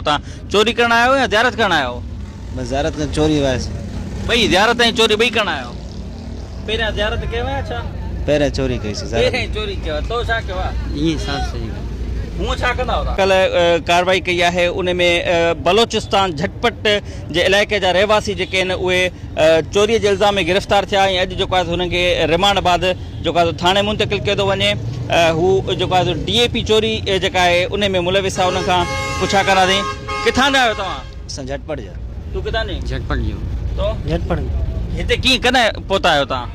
توهان چوري ڪرڻ آيا آهيو يا زيارت ڪرڻ آيا آهيو؟ بس زيارت ڪرڻ چوري ويس. ٻئي زيارت ۽ چوري ٻئي ڪرڻ آيا آهيو؟ پهريان زيارت ڪيو يا ڇا؟ پهريان چوري ڪئي سي زيارت. پهريان چوري ڪيو تو ڇا ڪيو آ؟ ائين صاحب صحيح ڳالهه. هونء ڇا ڪندا آهيو توهان؟ ڪلهه ڪارروائي ڪئي آهي ان ۾ بلوچستان جهٽپٽ جي علائقي جا رهواسي جيڪي آهن اهي چوري جي الزام ۾ گرفتار ٿيا ۽ اڄ جيڪو آهي هنن کي رمانڊ بعد جيڪو آهي ٿاڻي منتقل ڪيو ٿو وڃي هو جيڪو آهي ڊي اي پي چوري جيڪا آهي ان ۾ ملوث آهي انهن کان پڇا ڪنداسين ڪٿان جا آهيو توهان؟ اسان جهٽپٽ جا. تون ڪٿان جي؟ جهٽپٽ جو. تو؟ جهٽپٽ جو. هتي ڪيئن ڪڏهن پهتا آهيو توهان؟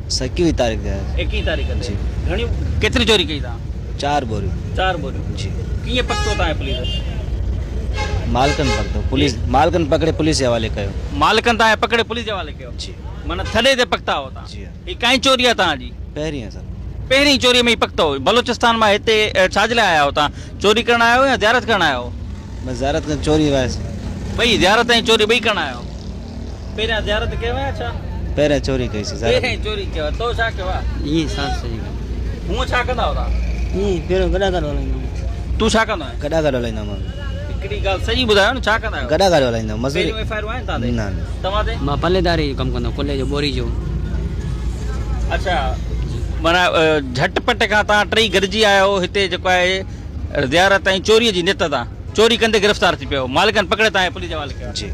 اسان ايڪويهه تاريخ تي آياسين. ايڪويهه تاريخ تي. جي. گهڻيون ڪيتري چوري ڪئي توهان؟ چار ٻوريون. چار ٻوريون. جي. ڪيئن پڪتو توهان کي پوليس؟ مالڪن پڪتو پوليس مالڪن پڪڙي پوليس جي حوالي ڪيو. مالڪن توهان کي پڪڙي پوليس جي حوالي ڪيو. جي. معنيٰ ٿڏي تي پڪتا هئو توهان. جي ها. هي ڪائين چوري آهي توهان جي؟ پهرين آهي سر. پهرين چوري ۾ ئي پڪتو. بلوچستان مان هتي ڇا جي لاء آيا آهيو توهان؟ چوري ڪرڻ آيا آهيو يا زيارت ڪرڻ آيا آهيو؟ بس زيارت ڪرڻ چوري ويس. ٻئي زيارت ۽ چوري ٻئي ڪرڻ آيا آهيو. پهريان زيارت ڪيو يا ڇا؟ پهريان چوري ڪئي سي زيارت. پهريان چوري ڪيو تو ڇا ڪيو آ؟ ائين صاحب صحيح ڳالهه. هونء ڇا ڪندا آهيو توهان؟ ائين پهريون گڏا گاڏو هلائيندو هوم. تون ڇا ڪندو آهين؟ گڏا گاڏو هلائيندو هوم. هڪڙي ڳالهه سڄي ٻڌايو نه ڇا ڪندا آهيو؟ گڏا گاڏو هلائيندو هوم مزوري. پهريون ايف I آرون آهن توهان تي؟ نه نه. توهان تي؟ مان پليداري جو ڪم ڪندو هوم ڪلهي جو ٻوري جو. اڇا معنيٰ جهٽ پٽ کان توهان ٽئي گڏجي آيا آهيو هتي جيڪو آهي زيارت ۽ چوري جي نيت تان چوري ڪندي گرفتار ٿي پيو مالڪن پڪڙي توهان کي پوليس جي حوالي ڪيو. جي.